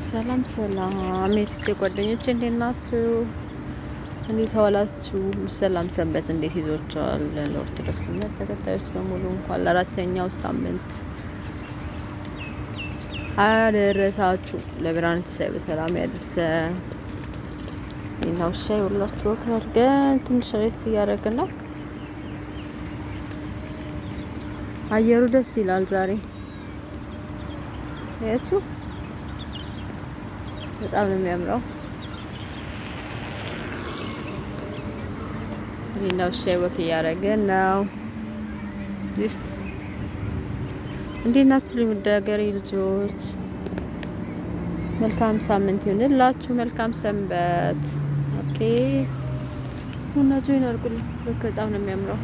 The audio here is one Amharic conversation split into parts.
ሰላም ሰላም የቲክቶክ ጓደኞች እንዴት ናችሁ? እንዴት ዋላችሁ? ሰላም ሰንበት እንዴት ይዟችኋል? ለኦርቶዶክስ እምነት ተከታዮች በሙሉ እንኳን ለአራተኛው ሳምንት አደረሳችሁ። ለብርሃነ ትንሣኤ በሰላም ያድርሰን። እኔና ውሻዬ ሁላችሁ walk አድርገን ትንሽ rest እያደረግን ነው። አየሩ ደስ ይላል ዛሬ አያችሁ፣ በጣም ነው የሚያምረው። እኔና ውሻዬ walk እያደረግን ነው። This እንዴት ናችሁ? ውድ ሀገሬ ልጆች መልካም ሳምንት ይሁንላችሁ። መልካም ሰንበት። Okay ቡና join አድርጉልኝ። በጣም ነው የሚያምረው።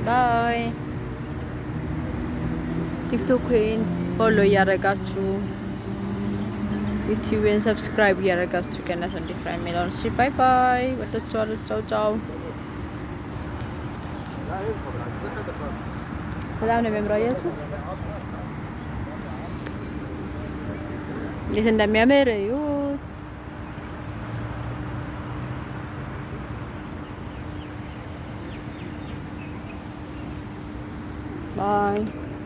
Bye። ቲክቶክን follow እያደረጋችሁ፣ ዩቲዩብን subscribe እያደረጋችሁ ገነት ወንድይፍራ የሚለውን። እሺ፣ bye bye። ወዳችኋለሁ። ቻው ቻው። በጣም ነው የሚያምረው። አያችሁት እንዴት እንደሚያምር እዩት። Bye.